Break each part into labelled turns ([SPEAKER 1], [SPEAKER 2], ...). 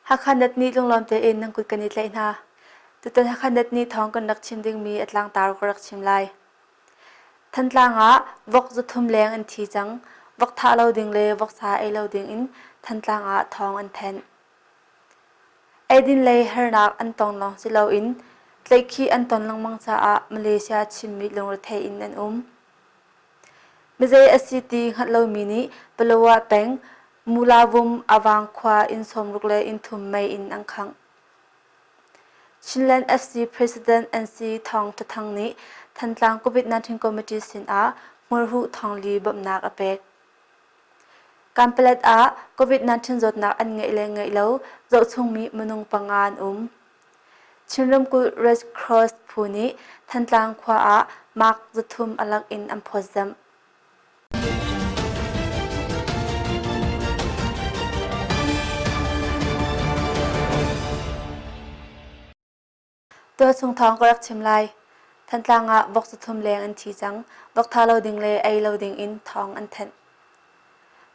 [SPEAKER 1] Hakha Net nih lunglawm tein nan kut kan i tlaih hna. Tutan Hakha Net nih thawng kan rak chim dingmi a tlangtar ka rak chim lai. Thantlang ah vok 300 leng an thi cang. Vok thah lo ding le voksa ei lo ding in Thantlang ah thawng an thanh. Eidin lei harnak an tong lawng si loin tlaihkhih an ton lengmang caah Malaysia Chinmi lungrethei in an um. Mizei a si ti hngalh lomi nih Palawa peng Mulavum Awang khua inn 60 le inn thum mei in an khangh. Chinland FC President NC Thawng Tha Thang nih Thantlang COVID-19 Committee sinah hmurhuh thongli bawmhnak a pek. Kanpalet ah COVID-19 zawtnak an ngeih le ngeih lo zohchungmi minung panga an um. Chin ramkulh Red Cross phu nih Thantlang khua ah mark 300 a lak in an phawtzamh. Tualchung thawng ka rak chim lai. Thantlang ah vok 300 leng an thi cang. Vok tha lo ding le ei lo ding in thawng an thanh.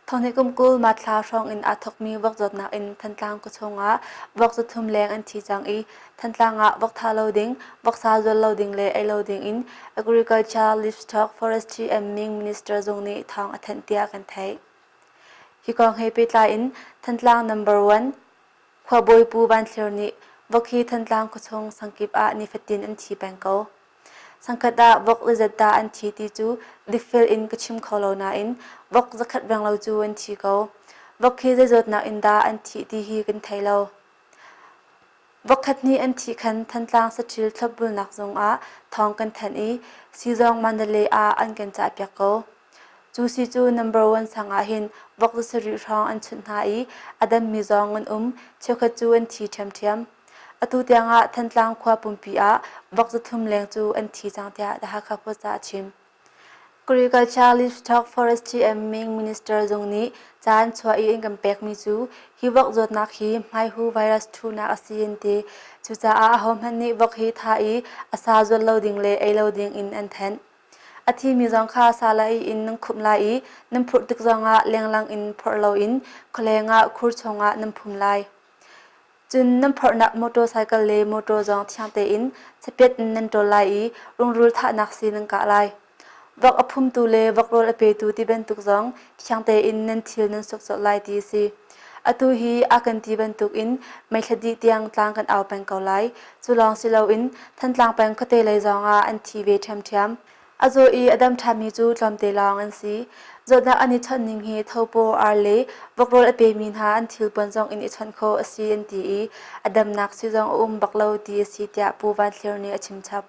[SPEAKER 1] Thonghnih kum 20 Mathla hrawng in aa thawkmi vok zawtnak in Thantlang khuachung ah vok 300 leng an thi cang i Thantlang ah vok thah lo ding, voksa zual lo ding le ei lo ding in Agriculture, Livestock, Forestry and Ming Minister zung nih thawng a thanh tiah kan theih. Hi kong he pehtlai in Thantlang Number 1 Khuabawi Pu Van Thlir nih vok hi Thantlang khuachung sangkip ah nifatin an thi peng ko. Sangkhat ah vok zeizat dah an thi ti cu dikfel in ka chim kho lo nain vok zakhat renglo cu an thi ko. Vok hi zei zawtnak in dah an thih ti hi kan thei lo. Vokkhat hnih an thih khan Thantlang saṭil thlopbulnak zung ah thawng kan thanh i siizawng Mandalay ah an kan cahpiak ko. Cu si cu number one sang ah hin vok 7 hrawng an chunh hna i a dammi zong an um, cheukhat cu an thi ṭhiamṭhiam. Atu tiangah Thantlang khua pumpi ah vok 300 leng cu an thi cang tiah The Hakha Post ah a chim. Agriculture Livestock Forestry and Ming Minister zung nih ca an chuah i an kan pekmi cu hi vok zawtnak hi hmaihu virus ṭhunak a si an ti. Cucaah ahohmanh nih vok hi thah i a sa zuat lo ding le ei lo ding in an thenh. A thimi zong kha sa le ei in nan khumh lai i nan phurh tik zongah lenglang in phorh loin khualeng ah khur chungah nan phum lai. Cun nan phorhnak motorcycle le motor zong thiang tein chapet in nan ṭawl lai i rungrul thahnak sii nan kah lai. Vok a phumtu le vok rawl a petu ti bantuk zong thiang tein nan thil nan suk colh lai ti a si. Atu hi a kan ti bantukin meithla dih tiang tlang kan au peng ko lai. Cu lawng si loin Thantlang peng khuate lei zong ah an thi ve ṭhiamṭhiam. A zaw i a dam ṭhanmi cu tlawmte lawng an si. Zawtnak an i chawnh ning hi thopaw, ar le vokrawl a pemi hna an thilpuan zong in i chawnh khawh a si an ti i a damnak sii zong a um bak lo ti a si tiah Pu Van Thlir nih a chimchap.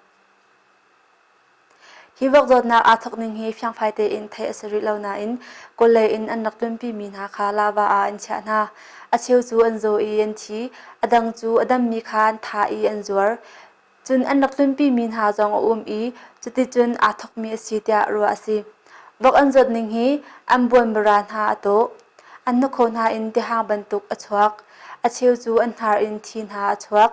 [SPEAKER 1] Hi vok zawtnak aa thawk ning hi fiangfai tein theih a si rih lo nain Kawllei in an rak tlunpimi hna kha lava ah an chiah hna. A cheu cu an zaw i an thi, a dang cu a dammi kha an thah i an zuar. Cun an rak tlunpimi hna zong a um i cuticun aa thawkmi a si tiah ruah a si. Vok an zawt ning hi an buanbara hna a tawh. An hnakhaw hna in tihang bantuk a chuak. A cheu cu an hnar in thi hna a chuak.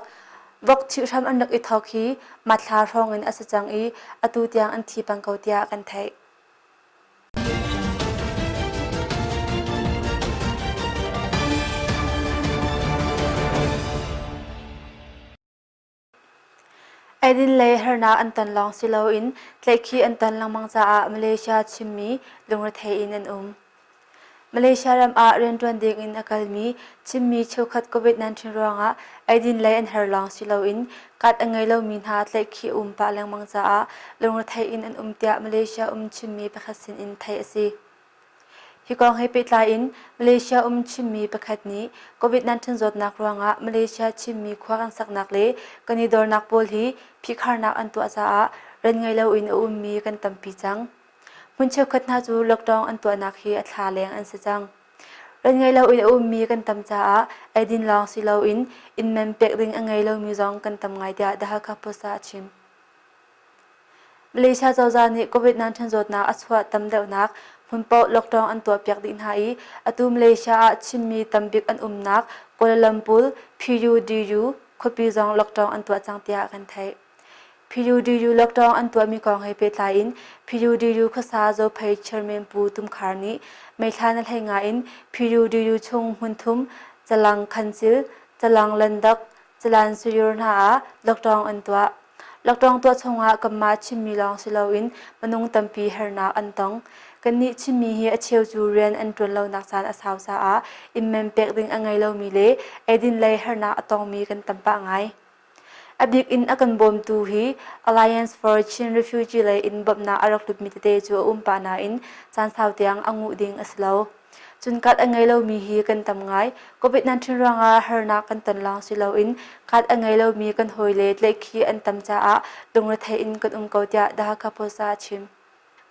[SPEAKER 1] Vok thih hram an rak i thawk hi Mathla hrawng in a si cang i atu tiang an thi peng ko tiah kan theih. Eidin lei harnak an ton lawng si loin tlaihkhih an ton lengmang caah Malaysia chimmi lungrethei in an um. Malaysia ram ah rianṭuan dingin a kalmi chimmi cheukhat COVID-19 ruangah eidin lei an har lawng si loin kat a ngei lomi hna tlaihkhih a um pah lengmang caah lungrethei in an um tiah Malaysia um chimmi pakhat sinin theih a si. Hi kong he pehtlai in Malaysia um Chinmi pakhat nih COVID-19 zawtnak ruangah Malaysia Chinmi khua kan saknak le kan i dornak pawl hi phihkharnak an tuah caah rian ngei loin a ummi kan tampi cang. Hmun cheukhat hna cu lockdown an tuahnak hi a thla leng an si cang. Rian ngei loin a ummi kan tam caah eidin lawng si loin inn man pek ding a ngei lomi zong kan tam ngai tiah The Hakha Post ah a chim. Malaysia cozah nih COVID-19 zawtnak a chuah tam deuhnak hmun paoh lockdown an tuahpiak dih hna i atu Malaysia ah Chinmi tambik an umnak Kuala Lumpur PUDU khuapi zong lockdown an tuah cang tiah kan theih. PUDU lockdown an tuahmi kong he pehtlai in PUDU khuasa Zophei Chairman Pu Tum Khar nih May thla na hlei nga in PUDU chung hmunthum Calang Khancil. Calang Landak, Calan Sayur hna ah lockdown an tuah. Lockdown tuah chungah kanmah Chinmi lawng si loin minung tampi harnak an tong. Kannih Chinmi hi a cheu cu rian an ṭuan lonak caan a sau caah innman pek ding a ngei lomi le eidin lei harnak a tongmi kan tam pah ngai. A bik in a kan bawmtu hi Alliance for Chin Refugee lei in bawmhnak a rak hlutmi tete cu a um pah nain caan sau tiang a nguh ding a si lo. Cun kat a ngei lomi hi kan tam ngai. COVID-19 ruangah harnak kan ton lawng si loin kat a ngei lomi kan hawile tlaihkhih an tam caah lungrethei in kan um ko tiah The Hakha Post ah a chim.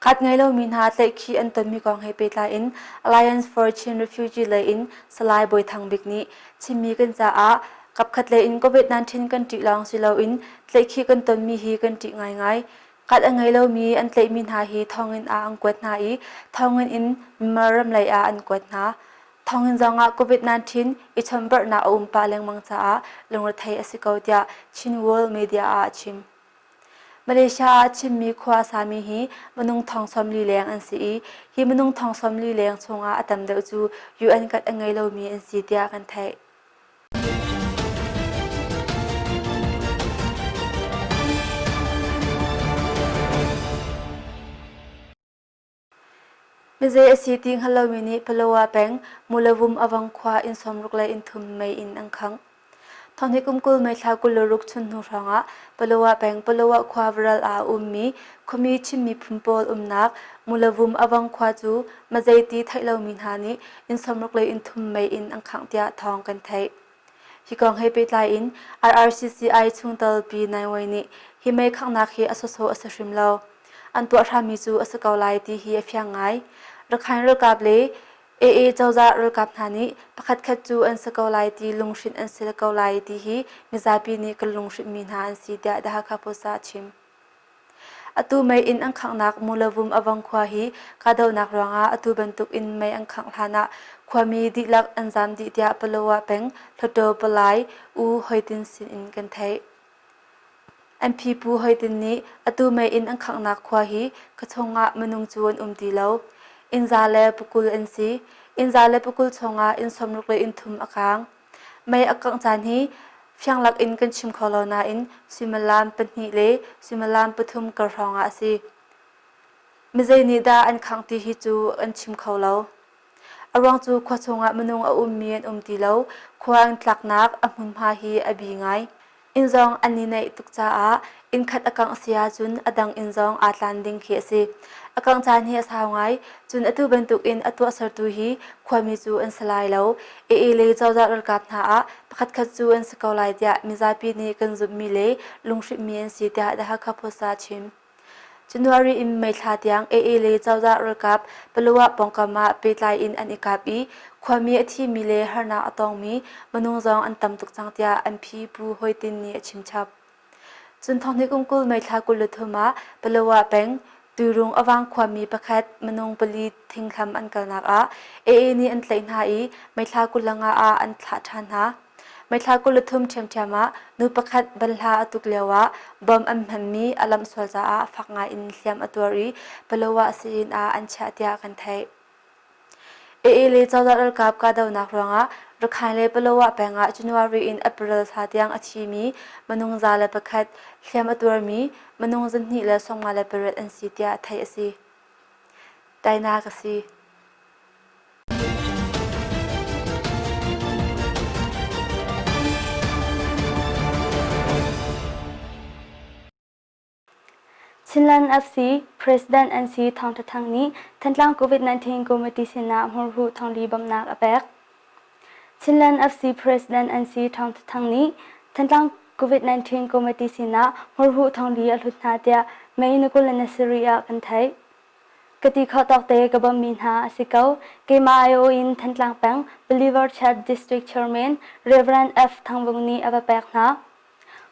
[SPEAKER 1] Khat ngei lomi hna tlaihkhih an tonmi kong he pehtlai in Alliance for Chin Refugee lei in Salai Bawi Thang Bik nih Chinmi kan caah kapkhat lei in COVID-19 kan ṭih lawng si loin tlaihkhih kan tonmi hi kan ṭih ngaingai. Khat a ngei lomi an tlaihmi hna hi thonginn ah an kuat hna i thonginn in Myanmar ram lei ah an kuat hna. Thonginn zongah COVID-19 i chawnhbarhnak a um pah lengmang caah lungrethei a si ko tiah Chin World Media ah a chim. Malaysia ah Chinmi khua a sami hi minung thong 40 leng an si i hi minung thong 40 leng chungah a tam deuh cu UN kat a ngei lomi an si tiah kan theih. Mizei a si ti hngal lomi nih Palawa peng Mulavum Avang khua inn 60 le inn thum mei in an khangh. Thonghnih kum 20 May thla 26 chun hnu hrawngah Palawa peng Palawa khua varal ah a ummi khuami Chin miphun pawl umnak Mulavum Avang khua cu mazei ti theih lomi hna nih inn 60 le inn thum mei in an khangh tiah thawng kan theih. Hi kong he pehtlai in RRCCI chungtel Pi Nai Wai nih hi mei khanghnak hi a sawsawh a si hrim lo. An tuah hrammi cu a si ko lai ti hi a fiang ngai. Rakhine ralkap le AA cozah ralkap hna nih pakhatkhat cu an si ko lai ti lunghrinh an si ko lai ti hi mizapi nih kan lunghrinhmi hna an si tiah The Hakha Post ah a chim. Atu mei inn an khanghnak Mulavum Avang khua hi kahdohnak ruangah atu bantuk in mei an khangh hlanah khuami dihlak an zaam dih tiah Palawa peng Hluttaw Palai U Hoi Tin sin in kan theih. MP Pu Hoi Tin nih atu mei inn an khanghnak khua hi khuachung ah minung cu an um ti lo. Inn za le pakul an si. Inn za le pakul chungah inn 60 le inn thum a kaang. Mei a kangh caan hi fianglak in kan chim kho lo nain suimilam pahnih le suimilam pathum kar hrawngah a si. Mizei nih dah an khangh ti hi cu an chim kho lo. A ruang cu khua chungah minung a ummi an um ti lo. Khua an tlaknak a hmunhma hi a bi ngai. Inn zong an i neih tuk caah inn khat a kangh si ahcun a dang inn zong aa tlan ding khi a si. A kangh caan hi a sau ngai. Cun atu bantukin a tuahsertu hi khuami cu an si lai lo. AA le cozah ralkap hna ah pakhatkhat cu an si ko lai tiah mizapi nih kan zumhmi le lunghrinhmi an si tiah The Hakha Post ah a chim. January in May thla tiang AA le cozah ralkap Paluah pawngkam ah pehtlai in an i kap i khuami a thimi le harnak a tongmi minung zong an tam tuk cang tiah an phi Pu Hoi Tin nih a chimchap. Cun thonghnih kum 20 May thla 23 ah Paluah peng Tuirung Awang khuami pakhat minung pali thinghlam an kalnak ah AA nih an tlaih hna i May thla 25 ah an thlah ṭhan hna. Meithla 23 ṭhiamṭhiam ah nu pakhat banhla a tuk lioah bomb an hmanmi a lamh sual caah fak ngaiin hliam a tuar i Palawa sii-inn ah an chiah tiah kan theih. AA le cozah ralkap kahdohnak ruangah Rakhine le Palawa peng ah January in April thla tiang a thimi minung 101, hliam a tuarmi minung 258 an si tiah theih a si. Tainak a si.
[SPEAKER 2] Chinland FC President NC Thawng Tha Thang nih Thantlang COVID-19 Committee sinah hmurhuh thongli bawmhnak a pek. Chinland FC President NC Thawng Tha Thang nih Thantlang COVID-19 Committee sinah hmurhuh thongli a hlut hna tiah May ni 27 ah kan theih. Ka ti khawh tawk te ka bawmhmi hna a si ko. Keimah aiawh in Thantlang peng Believer Church District Chairman Rev. F. Thangvung nih a va pek hna.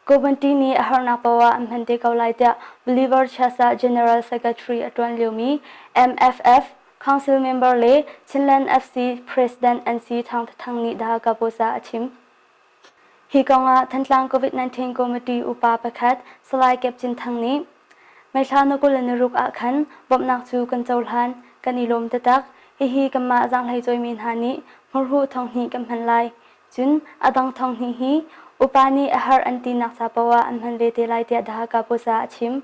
[SPEAKER 2] Kobunti nih a harnak poah an hman te ko lai tiah Believer Church ah General Secretary a ṭuan liomi MFF Council member le Chinland FC President NC Thang Thang nih Dhaka Post ah a chim. Hi kong ah Thantlang COVID-19 Committee upa pakhat Salai Kep Cin Thang nih, May thla na 26 ah khan bawmhnak cu kan cohlan, kan i lawm taktak. Hihi kanmah zaanghlei cawimi hna nih hmurhuh thonghnih kan hman lai. Cun a dang 2000 hi upa nih a har an tinak ca paoh ah an hman ve te lai tiah The Hakha Post ah a chim.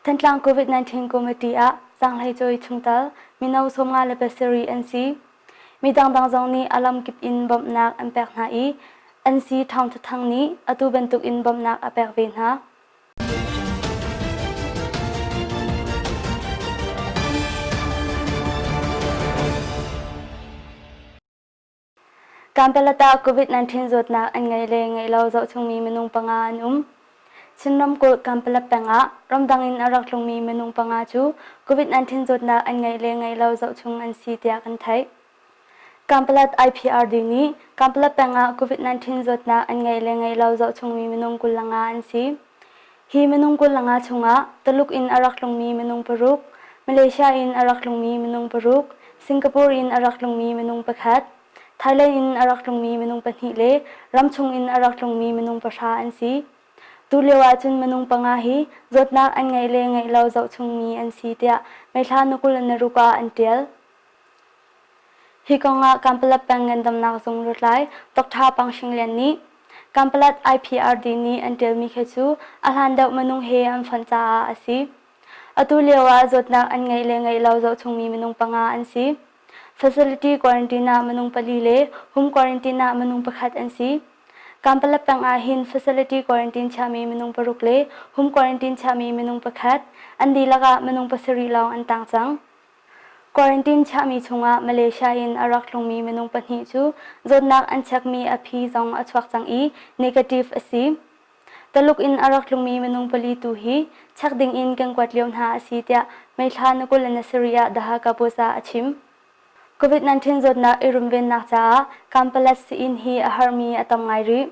[SPEAKER 2] Thantlang COVID-19 Committee ah zaanghleicawi chungtel mino 57 an si. Mi dangdang zong nih a lamkip in bawmhnak an pek hna i NC Thawng Tha Thang nih atu bantuk in bawmhnak a pek ve hna. Kanpalet ah COVID-19 zawtnak an ngeih le ngeih lo zohchungmi minung panga an um. Chin ramkulh Kanpalet peng ah ramdang in a rak tlungmi minung panga cu COVID-19 zawtnak an ngeih le ngeih lo zohchung an si tiah kan theih. Kanpalet IPRD nih Kanpalet peng ah COVID-19 zawtnak an ngeih le ngeih lo zohchungmi minung 25 an si. Hi minung 25 chungah Tuluk in a rak tlungmi minung paruk, Malaysia in a rak tlungmi minung paruk, Singapore in a rak tlungmi minung pakhat, Thailand in a rak tlungmi minung pahnih le ramchung in a rak tlungmi minung pahra an si. Tulio ahcun minung panga hi zawtnak an ngeih le ngeih lo zohchungmi an si tiah May thla ni 26 ah an ṭial. Hi kong ah Kanpalet peng ngandamnak zung lutlai Dr. Pang Shing Lian nih Kanpalet IPRD nih an ṭialmi khi cu a hlan deuh minung he an fonh caah a si. Atu lio ah zawtnak an ngeih le ngeih lo zohchungmi minung panga an si. Facility quarantine ah minung pali le home quarantine ah minung pakhat an si. Kanpalet peng ah hin facility quarantine chiahmi minung paruk le home quarantine chiahmi minung pakhat, an dihlak ah minung pasarih lawng an tang cang. Quarantine chiahmi chungah Malaysia in a rak tlungmi minung pahnih cu zawtnak an chekmi a phi zong a chuak cang i negative a si. Taluk in a rak tlungmi minung pali tu hi chek ding in kan kuat lio hna a si tiah May thla ni 27 ah The Hakha Post ah a chim. COVID-19 zawtnak i runvennak caah Kanpalet sii-inn hi a harmi a tam ngai rih.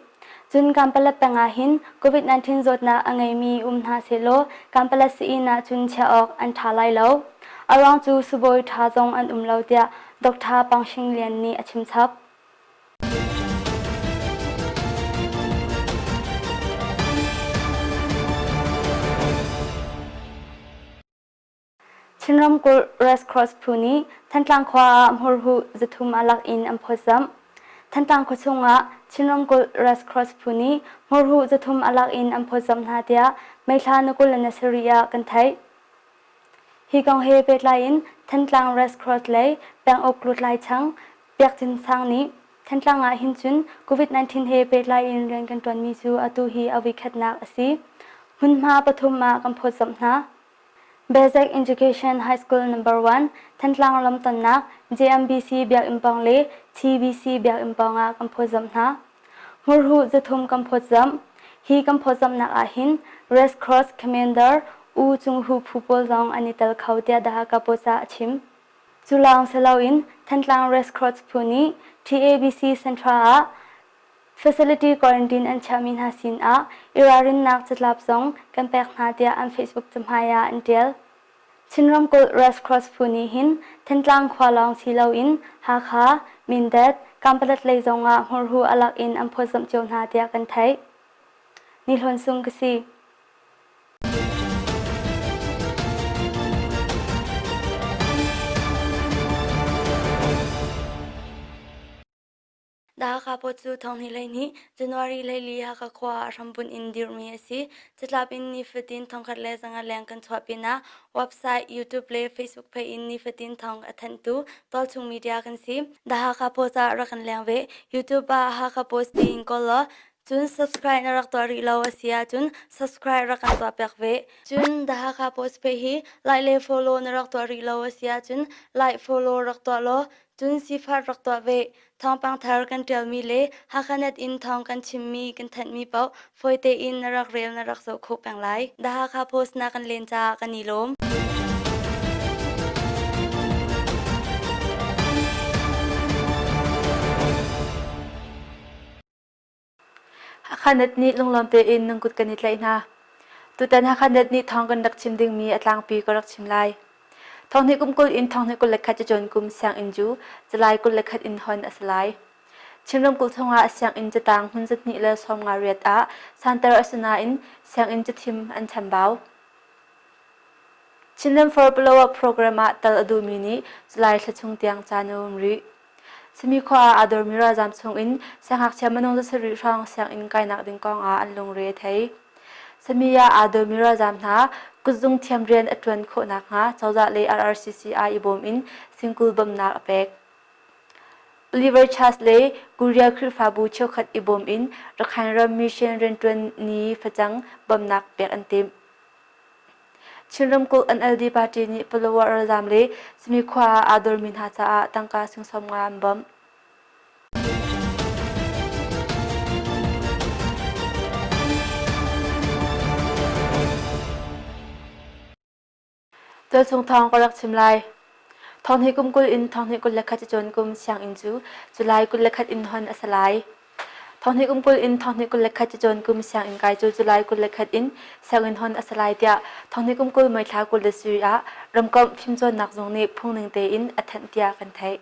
[SPEAKER 2] Cun Kanpalet peng ah hin COVID-19 zawtnak a ngeimi um hna sehlaw Kanpalet sii-inn ah cun chiah awk an ṭha lai lo. A ruang cu sibawi ṭha zong an um lo tiah Dr. Pang Shing Lian nih a chimchap. Chin ramkulh Red Cross phu nih Thantlang khua ah hmurhuh 300 a lak in an phawtzamh. Thantlang khuachung ah Chin ramkulh Red Cross phu nih hmurhuh 300 a lak in an phawtzamh hna tiah May thla ni 27 ah kan theih. Hi kong he pehtlai in Thantlang Red Cross lei penguk lutlai chang Biak Cin Sang nih Thantlang ah hin cun COVID-19 he pehtlai in rian kan ṭuanmi cu atu hi a voikhatnak a si. Hmunhma pathum ah kan phawtzamh hna. Basic Education High School Number 1, Thantlang lamtonnak JMBC Biakinn pawng le TBC Biakinn pawng ah kan phawtzamh hna. Hmurhuh 300 kan phawtzamh. Hi kan phawtzamhnak ah hin Red Cross Commander U Cung Hu phu pawl zong an i tel kho tiah The Hakha Post ah a chim. Cu lawng si loin Thantlang Red Cross phu nih TABC Central ah Facility quarantine an chiahmi hna sin ah i ralrinnak catlap zong kan pek hna tiah an Facebook cahmai ah an ṭial. Chin ramkulh Red Cross phu nih hin Thantlang khua lawng si loin Hakha, Mindat, Kanpalet lei zong ah hmurhu a lak in an phawtzamh cio hna tiah kan theih. Ni Hlawn Sung ka si. Hakha Pawt cu thonghnih 12 January 14 Hakha khua ah hrambunh in dirhmi a si. Catlap in nifatin 1100 leng kan chuah pinah website, YouTube le Facebook page in nifatin thawng a thanhtu tualchung media kan si. The Hakha Post ah rak kan leng ve. YouTube ah Hakha Post tiin kawl law cun subscribe na rak tuah rih lo a si ahcun subscribe rak kan tuah piak ve. Cun The Hakha Post page hi like le follow na rak tuah rih lo a si ahcun like follow rak tuah law cun sifat rak tuah ve. Thawngpang thar kan ṭialmi le Hakhanet in thawng kan chimmi kan thanhmi paoh fawi tein na rak rel na rak zoh khawh peng lai. The Hakha Post na kan len caah kan i lawm.
[SPEAKER 1] Hakhanet nih lunglawm tein nan kut kan i tlaih hna. Tutan Hakhanet nih thawng kan rak chim dingmi a tlangpi ka rak chim lai. Thonghnih kum 20 in thonghnih 21 cacawn kum sianginn cu July 21 in hon a si lai. Chin ramkulh chungah sianginn catang hmun 258 ah santer a si nain sianginn cathim an chambau. Chinland for Palawa program ah tal a duhmi nih July thla chung tiang caan a um rih. Sami khua ah aa dormi ralzaam chungin siangngakchia minung 7 hrawng sianginn kainak ding kong ah an lungre a thei. Sami ah aa dormi ralzaam hna kutzung thiam rian a ṭuan khawh nakhnga cozah le RRCCI i bawm in singkul bawmhnak a pek. Oliver Chas le Korea Khrihfabu cheukhat i bawm in Rakhine ram mission rianṭuan ni facang bawmhnak pek an timh. Chin ramkulh NLD party nih Palawa ralzaam le Sami khua ah aa dormi hna caah tangka sing 50 an bawmh. Tualchung thawng ka rak chim lai. Thonghnih kum 20 in thonghnih 21 cacawn kum sianginn cu July 21 in hon a si lai. Thonghnih kum 20 in thonghnih 21 cacawn kum sianginn kai cu July 21 in sianginn hon a si lai tiah thonghnih kum 20 May thla 20 ah ramkomh fimcawnnak zung nih phungning tein a thanh tiah kan theih.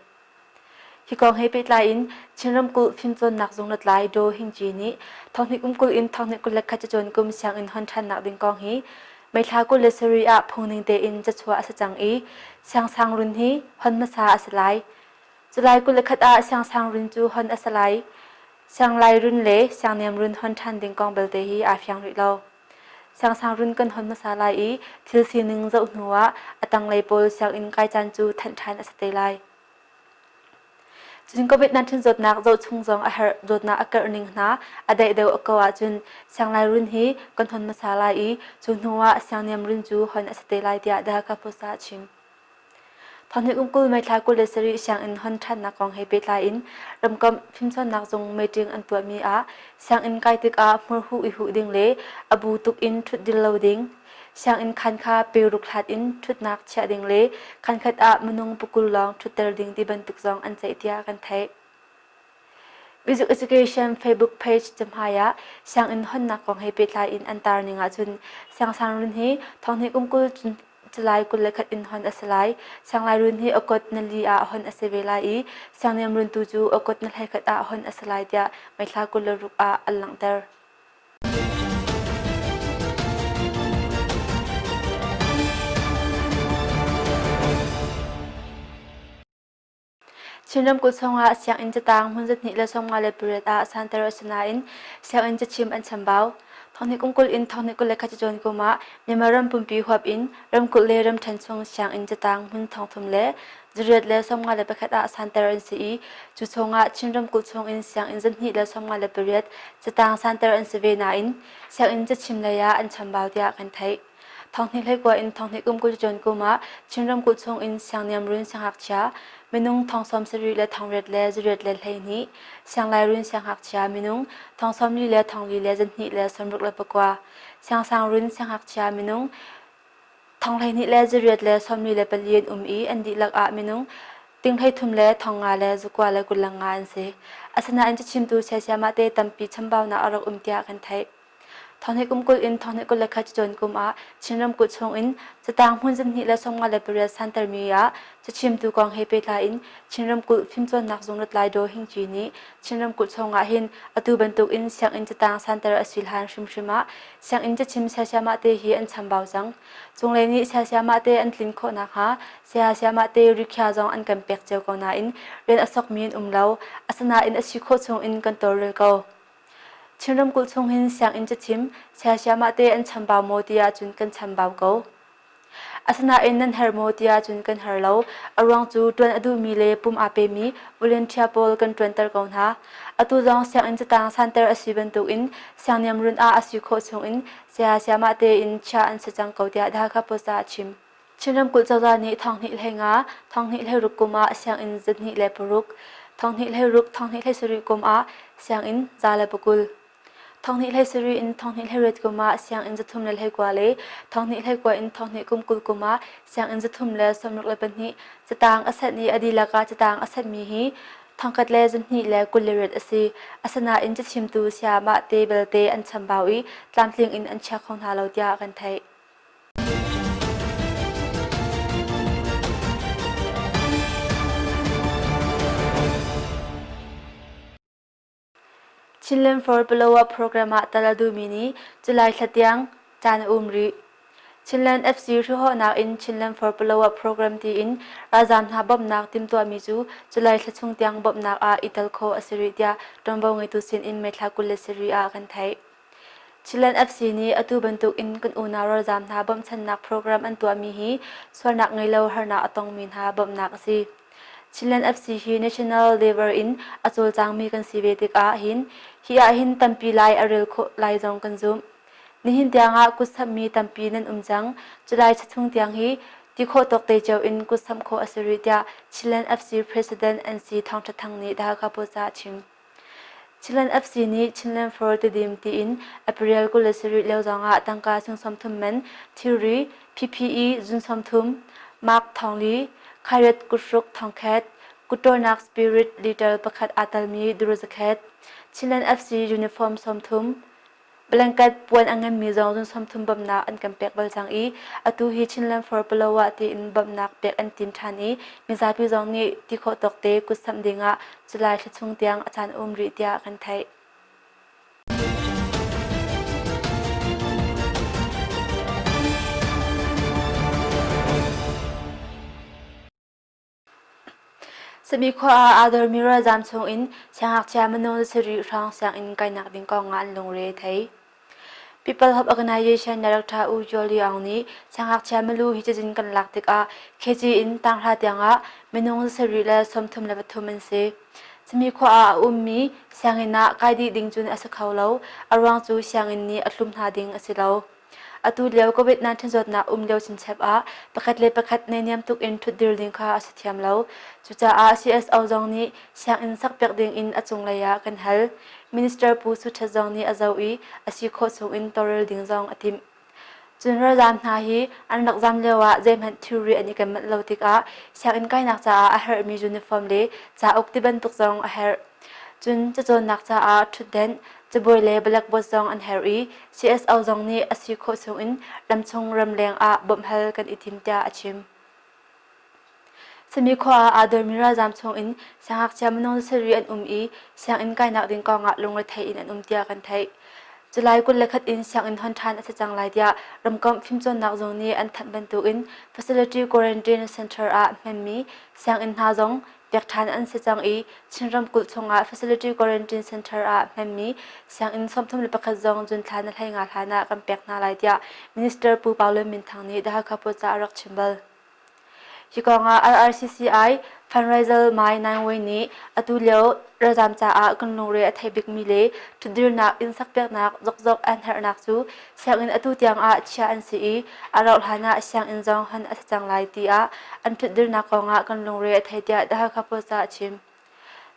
[SPEAKER 1] Hi kong he pehtlai in Chin ramkulh fimcawnnak zung lutlai Daw Hing Ci nih thonghnih kum 20 in thonghnih 21 cacawn kum sianginn hon ṭhannak ding kong hi May thla 27 ah phungning tein cachuah a si cang i siangsangrun hi hon hmasa a si lai. July 21 ah siangsangrun cu hon a si lai. Sianglairun le siangniamrun hon ṭhan ding kong belte hi aa fiang rih lo. Siangsangrun kan hon hmasa lai i thil sining zoh hnu ah a tanglei pawl sianginn kai caan cu thanh ṭhan a si te lai. Cun COVID-19 zawtnak zohchung zong a herh zawtnak a karh ning hna a daih deuh ko ahcun sianglairun hi kan hon hmasa lai i cu hnu ah siangniamrun cu hon a si te lai tiah The Hakha Post ah a chim. Thonghnih kum 20 May thla 27 sianginn hon ṭhannak kong he pehtlai in ramkomh fimcawnnak zung meeting an tuahmi ah sianginn kai tikah hmurhuh i huh ding le a bu tuk in ṭhut dil lo ding, Sianginn khaan kha peruk hlat in ṭhutnak chiah ding le khaan khat ah minung pakul lawng ṭhutter ding ti bantuk zong an ceih tiah kan theih. Music Education Facebook page cahmai ah sianginn honnak kong he pehtlai in an tar ning ahcun siangsangrun hi thonghnih kum 20 July 21 in hon a si lai. Sianglairun hi August nali ah hon a si ve lai i siangniamrun tu cu August na 21 ah hon a si lai tiah May thla 26 ah an langhter. Chin ramkulh chungah sianginn catang hmun 258 ah santer a si nain sianginn cachim an chambau. Thonghnih kum 20 in thonghnih 21 cacawn kum ah Myanmar ram pumpi huap in ramkulh le ramṭhen chung sianginn catang hmun 3,000 le 851 ah santer an si i cu chungah Chin ramkulh chungin sianginn 258 catang santer an si ve nain sianginn cachim lei ah an chambau tiah kan theih. Thonghnih hleikua in thonghnih kum 20 cawn kum ah Chin ramkulh chungin siangniamrun siangngakchia minung thong 70 le thong riat le zariat le 12, sianglairun siangngakchia minung thong 44 le thong li le 2 le 64, siangsangrun siangngakchia minung Thong 12 le zariat le 44 an um i an dihlak ah minung ting 33 le thong nga le zakua le 25 an si. Asinain cachimtu siasiamah te tampi chambaunak a rak um tiah kan theih. Thonghnih kum 20 in thonghnih 21 cacawn kum ah Chin ramkulh chungin catang hmun 2 le 58 santermi ah cachimtu kong he pehtlai in Chin ramkulh fimcawnnak zung lutlai Daw Hing Ci nih Chin ramkulh chungah hin atu bantuk in sianginn catang santer a si hlan hrimhrim ah Sianginn cachim siasiamah te hi an chambau cang. Cunglei nih siasiamah te an tlin khawh nakhnga siasiamah te rikhia zong an kan pek cio ko nain rian a sokmi an um lo. Asinain a si khawh chung in kan tawlrel ko. Chin ramkulh chung hin sianginn cachim siasiamah te an chambau maw ti ahcun kan chambau ko. Asinain nan her maw tiah cun kan her lo. A ruang cu ṭuan a duhmi le pum aa pemi volunteer pawl kan ṭuanter ko hna. Atu zong sianginn catang santer a si bantukin siangniamrun ah a si khawh chungin saya sayamah tein chiah an si cang ko tiah The Hakha Post ah a chim. Chin ramkulh cozah nih thonghnih 15, thonghnih 16 kum ah sianginn 206, thonghnih 16, thonghnih 17 kum ah sianginn 120. Thonghnih 17 in thonghnih 18 kum ah sianginn 329 le thonghnih 29 in thonghnih kum 20 kum ah sianginn 362 catang a sanh i a dihlak ah catang a sanhmi hi thongkhat le 2 le 28 a si. Asinain cachimtu sayamah te belte an chambau i tlamtling in an chia kho hna lo tiah kan theih. Chinland for Palawa program ah tal a duhmi nih July thla tiang caan a um rih. Chinland FC hrihhawhnak in Chinland for Palawa program tiin ralzaam hna bawmhnak timhtuahmi cu July thla chung tiang bawmhnak ah i tel khawh a si rih tiah ṭuanvo ngeitu sin in May thla 27 ah kan theih. Chinland FC nih atu bantuk in kan unau ralzaam hna bawmhchanhnak program an tuahmi hi sualnak ngei lo harnak a tongmi hna bawmhnak a si. Chinland FC hi national level in a cawlcangmi kan si ve tikah hin hi ah hin tampi lai a rel khawh lai zong kan zumh. Nihin tiangah kutsamhmi tampi nan um cang. July thla chung tiang hi ti khawh tawk te cio in kutsamh khawh a si rih tiah Chinland FC President NC Thawng Tha Thang nih The Hakha Post ah a chim. Chinland FC nih Chinland for Tidim tiin April 27 lio zongah tangka sing 30 man thilri PPE zun 30, Mark Thawngli, Khairet Kutruk Thongkhet, Kutṭawlnak Spirit liter pakhat aa telmi Duruzakhet, Chinland FC uniform 30, Blanket puan a nganmi zong zun 30 bawmhnak an kan pek bal cang i atu hi Chinland for Palawa tiin bawmhnak pek an tim ṭhan i mizapi zong nih ti khawh tawk te kutsamh dingah July thla chung tiang a caan a um rih tiah kan theih. Sami khua ah aa dormi ralzaam chungin siangngakchia minung sarih hrawng sianginn kainak ding kong ah an lungre a thei. People Hope Organization Director U Kyaw Liang nih siangngakchia milu hi cazin kan lak tikah KG in tanghra tiangah minung sarih le 33 an si. Sami khua ah a ummi sianginn ah kai dih ding cun a si kho lo. A ruang cu sianginn nih a hlum hna ding a si lo. Atu lio COVID-19 zawtnak um lio chinchep ah pakhat le pakhat naihniam tuk in ṭhutdir ding kha a si thiam lo. Cucaah CSO zong nih sianginn sakpiak ding in a cunglei ah kan hal. Minister Pu Su Ṭhet zong nih a zoh i a si khawh chung in tawlrel ding zong a timh. Cun ralzaam hna hi an rak zaam lio ah zeihmanh thilri an i ken manh lo tikah sianginn kainak caah a herhmi uniform le cauk tibantuk zong a herh. Cun cacawnnak caah ṭhutdenh, cabuai le blackboard zong an herh i CSO zong nih a si khawh chungin ramchung ramleng ah bawmhhal kan i tim tiah a chim. Sami khua ah aa dormi ralzaam chungin siangngakchia minung sarih an um i sianginn kainak ding kongah lungrethei in an um tiah kan theih. July 21 in sianginn hon ṭhan a si cang lai tiah ramkomh fimcawnnak zung nih an thanh bantukin Facility Quarantine Center ah hmanmi sianginn hna zong pek ṭhan an si cang i Chin ramkulh chungah Facility Quarantine Center ah hmanmi sianginn 31 zong June thla na 15 hlan ah kan pek hna lai tiah Minister Pu Pau Lun Min Thang nih The Hakha Post ah a rak chim bal. Hi kongah RRCCI fundraiser Mai Naing Wei nih atu lio ralzaam caah kan lungre a thei bikmi le ṭhutdirnak inn sakpiaknak zokzok an herhnak cu sianginn atu tiang ah chiah an si i a rauh hlan ah sianginn zong hon a si cang lai tiah an ṭhutdirnak kongah kan lungre a thei tiah The Hakha Post ah a chim.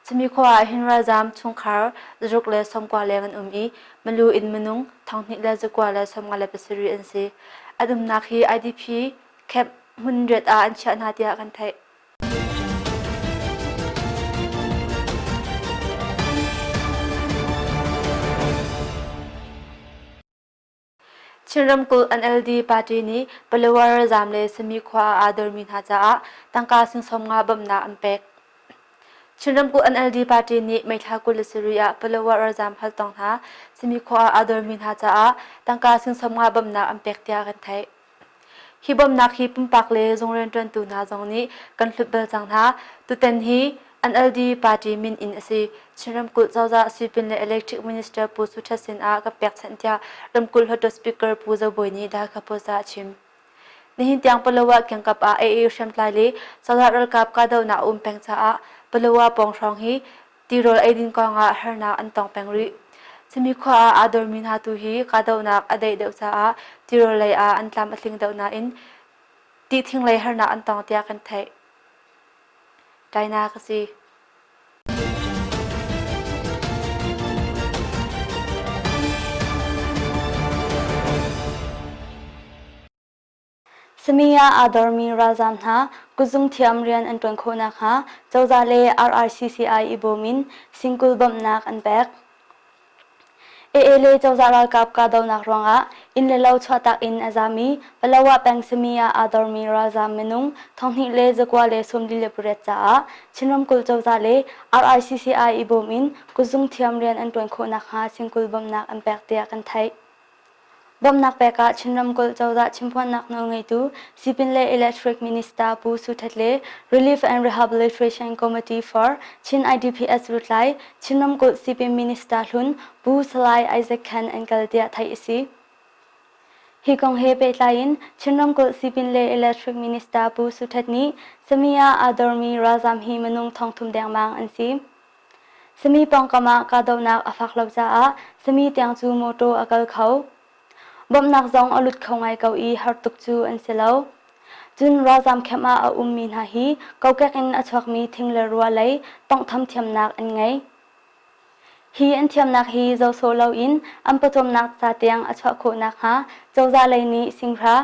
[SPEAKER 1] Sami khua ah hin ralzaam chungkhar zaruk le sawmkua leng an um i milu in minung 2,000 le zakua le 57 an si. An umnak hi IDP camp hmun riat ah an chiah hna tiah kan theih. Chin ramkulh NLD party nih Palawa ralzaam le Sami khua ah aa dormi hna caah tangka sing 50 bawmhnak an pek. Chin ramkulh NLD party nih May thla 27 ah Palawa ralzaam haltong hna Sami khua ah aa dormi hna caah tangka sing 50 bawmhnak an pek tiah kan theih. Hi bawmhnak hi pumpak le zung rianṭuantu hna zong nih kan hlut bal cang hna. Tutan hi NLD party min in a si. Chin ramkulh cozah sipin le Electric Minister Pu Su Ṭhat sin ah kan pekchanh tiah ramkulh hluttaw Speaker Pu Zo Bawi nih The Hakha Post ah a chim. Nihin tiang Palawa kiangkap ah AA hriamtlai le cozah ralkap kahdohnak a um peng caah Palawa pawng hrawng hi tirawl eidin kongah harnak an tong peng rih. Sami khua ah aa dormi hna tu hi kahdohnak a daih deuh caah tirawl lei ah an tlam a tling deuh nain tihthing lei harnak an tong tiah kan theih. China ka si.
[SPEAKER 2] Sami ah aa dormi ralzaam hna kutzung thiam rian an ṭuan khawh nakhnga cozah le RRCCI i bawm in singkul bawmhnak an pek. AA le cozah ralkap kahdohnak ruangah inn le lo chuahtak in a zaam i Palawa peng Sami ah aa dormi ralzaam minung 2148 caah Chin ramkulh cozah le RRCCI i bawm in kutzung thiam rian an ṭuan khawh nakhnga singkul bawmhnak an pek tiah kan theih. Bawmhnak pek ah Chin ramkulh cozah chimphuannak nawlngeitu Sipin le Electric Minister Pu Su Htet le Relief and Rehabilitation Committee for Chin IDPS lutlai Chin ramkulh Sipin Minister hlun Pu Salai Isaac Khan an kal tiah theih a si. Hi kong he pehtlai in Chin ramkulh Sipin le Electric Minister Pu Su Htet nih Sami ah aa dormi ralzaam hi minung 3,000 dengmang an si. Sami pawngkam ah kahdohnak a fak lo caah Sami tiang cu mawṭaw a kal kho. Bawmhnak zong a lut kho ngai ko i har tuk cu an si lo. Cun ralzaam camp ah a ummi hna hi kokek in a chuakmi thing le rua lei tawnghtham thiamnak an ngei. Hi an thiamnak hi zoh sawh loin an pawcawmnak ca tiang a chuah khawh nakhnga cozah lei nih singhra,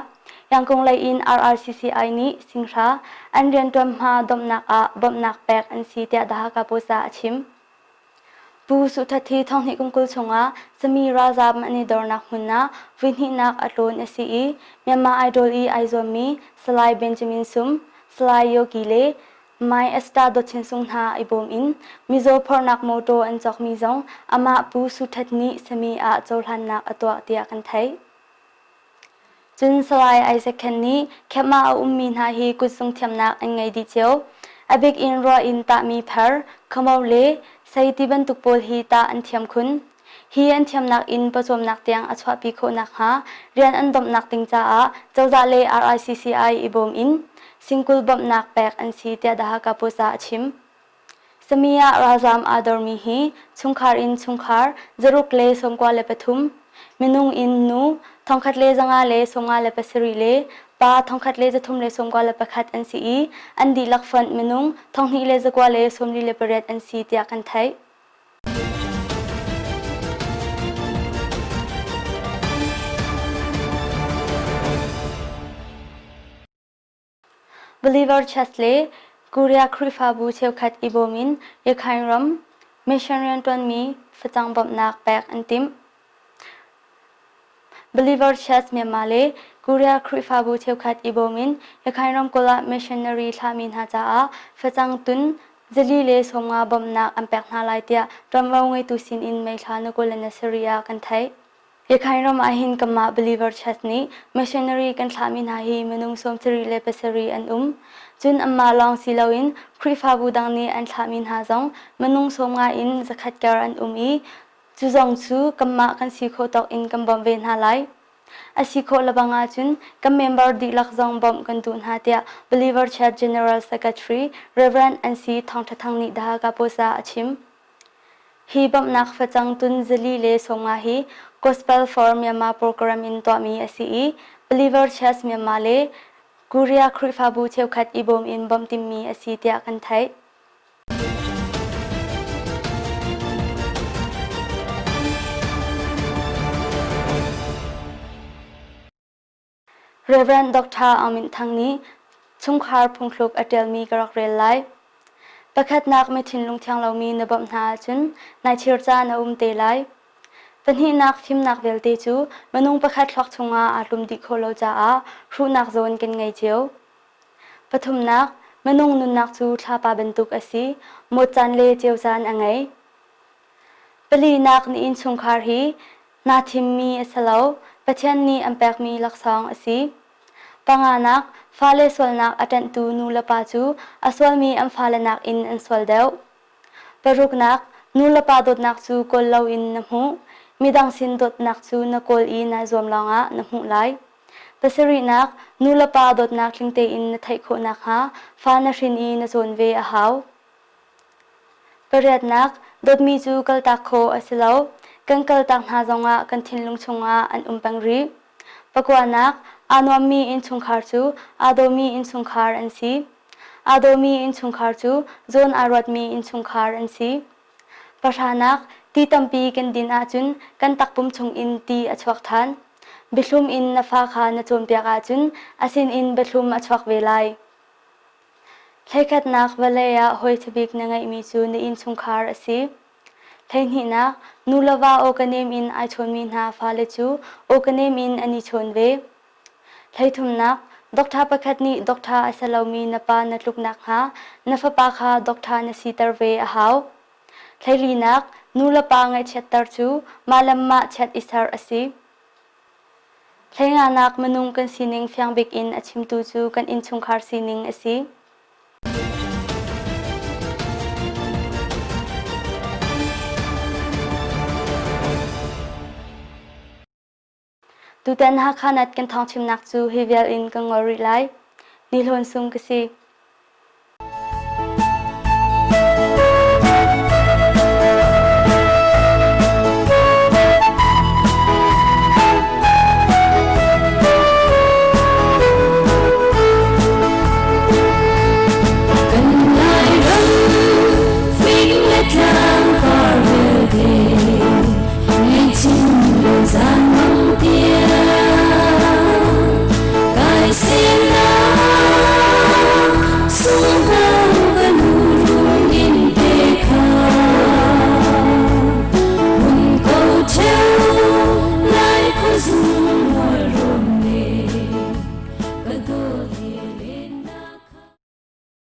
[SPEAKER 2] Yangkung lei in RRCCI nih singhra an rianṭuan hma domhnak ah bawmhnak pek an si tiah The Hakha Post ah a chim. Pu Suh That hi thonghnih kum 20 chungah Sami ralzaam an i dornak hmun ah vuihnihnak a tlawn a si i Myanmar Idol i ai zuammi Salai Benjamin Sum, Salai Yogi le Mai Esther Dawt Chin Sung hna i bawm in mizaw phorhnak mawṭaw an cawkmi zong amah Pu Su That nih Sami ah cohlannak a tuah tiah kan theih. Cun Salai Isaac Khen nih camp ah a ummi hna hi kutzung thiamnak an ngei dih cio. A bik in rua in tahmi pher, khamo le sei ti bantuk pawl hi tah an thiam khun. Hi an thiamnak in pawcawmnak tiang a chuahpi khawh nakhnga rian an domhnak ding caah cozah le RICCI i bawm in singkul bawmhnak pek an si tiah The Hakha Post ah a chim. Sami ah ralzaam aa dormi hi chungkhar in chungkhar zaruk le 93, minung in nu 1,157 le pa 1,391 an si i an dihlak fonh minung 2,248 an si tiah kan theih. Believer Church le Korea Khrihfabu cheukhat i bawm in Rakhine ram mission rianṭuanmi facang bawmhnak pek an timh. Believer Church Myanmar le Korea Khrihfabu cheukhat i bawm in Rakhine ramkulh ah missionary thlahmi hna caah facang tun zali le 50 bawmhnak an pek hna lai tiah ṭuanvo ngeitu sin in May thla ni 27 ah kan theih. Rakhine ram ahhin kanmah believer church nih missionary kan thlahmi hna hi minung 77 le 7 an um. Cun anmah lawng si loin Khrihfabu dang nih an thlahmi hna zong minung 50 in zakhat kar an um i cu zong cu kanmah kan si khawh tawk in kan bawmh ve hna lai. A si khawh lebang ahcun kan member dihlak zong bawmh kan duh hna tiah Believer Church General Secretary Rev. NC Thawng Ṭha Thang nih The Hakha Post ah a chim. Hi bawmhnak facang tun zali le 50 hi Gospel for Myanmar program in tuahmi a si i Believer Church Myanmar le Korea Khrihfabu cheukhat i bawm in bawmh timhmi a si tiah kan theih. Rev. Dr. Aung Myint Thang nih chungkhar phungthluk a ṭialmi ka rak rel lai. Pakhatnak mi thinlung thiang lomi na bawmh hna ahcun naichir caan a um te lai. Pahnihnak fimnak vialte cu minung pakhat thluak chungah aa tlum dih khawh lo caah hruhnak zawn kan ngei cio. Pathumnak minung nunnak cu thlapa bantuk a si, mawt caan le ceu caan a ngei. Palinak na innchungkhar hi Naa thimmi a si lo, Pathian nih an pekmi laksawng a si. Panganak, fale sualnak a ṭanhtu nu le pa cu a sualmi an fale nakin an sual deuh. Paruknak, nu le pa dawtnak cu kawl loin na hmuh, midang sin dawtnak cu na kawl i naa zuam lawngah na hmuh lai. Pasarihnak, nu le pa dawtnak tling tein na theih khawh nakhnga fa na hrin i na cawn ve a hau. Pariatnak, dawtmi cu kaltak khawh a si lo. Kan kaltak hna zongah kan thinlung chungah an um peng rih. Pakuanak, aa nuammi innchungkhar cu aa dawmi innchungkhar an si. Aa dawmi innchungkhar cu zawn aa ruatmi innchungkhar an si. Pahranak, ti tampi kan din ahcun kan takpum chungin ti a chuak ṭhan. Biahlum in na fa kha na cawnpiak ahcun a sinin biahlum a chuak ve lai. Hleikhatnak vawlei ah hawi ṭhabik na ngeihmi cu na innchungkhar a si. Hleihnihnak, nu le va aw ka nem in ai chawnmi hna fale cu aw ka nem in an i chawn ve. Hleithumnak, doctor pakhat nih doctor a si lomi na pa na tluk nakhnga na fapa kha doctor na siter ve a hau. Hleilinak, nu le pa ngaihchiatter cu mah le mah chiat i ser a si. Hleinganak minung kan sining fiang bik in a chimtu cu kan innchungkhar sining a si. Tutan Hakha Net kan thawngchimnak cu hi vial in kan ngol rih lai. Ni Hlawn Sung ka si.